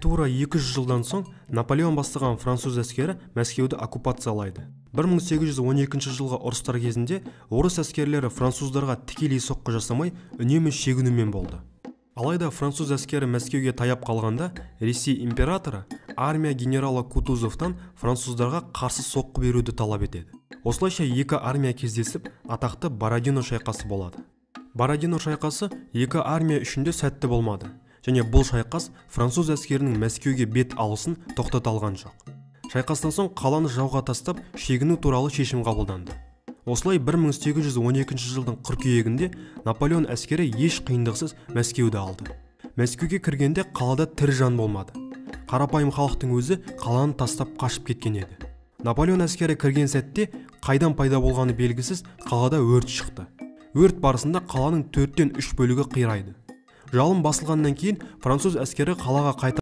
Тура 200 жылдан соң Наполеон бастаған француз әскері Мәскеуді оккупациялайды. 1812 жылғы ұрыстар кезінде орыс әскерлері француздарға тікелей соққы жасамай, үнемі шегінумен болды. Алайда француз әскері Мәскеуге таяп қалғанда, Ресей императоры армия генералы Кутузовтан француздарға қарсы соққы беруді талап етеді. Осылайша екі армия кездесіп, атақты Бородино шайқасы болады. Бородино шайқасы екі армия үшін де сәтті болмады. Және бұл шайқас француз әскерінің Мәскеуге бет алысын тоқтата алған жоқ. Шайқастан соң қаланы жауға тастап, шегіну туралы шешім қабылданды. Осылай 1812 жылдың қыркүйегінде Наполеон әскері еш қиындықсыз Мәскеуді алды. Мәскеуге кіргенде қалада тірі жан болмады. Қарапайым халықтың өзі қаланы тастап қашып кеткен еді. Наполеон әскері кірген сәтте қайдан пайда болғаны белгісіз қалада өрт шықты. Өрт барысында қаланың 3/4 бөлігі қирайды. Жалын басылғаннан кейін француз әскері қалаға қайта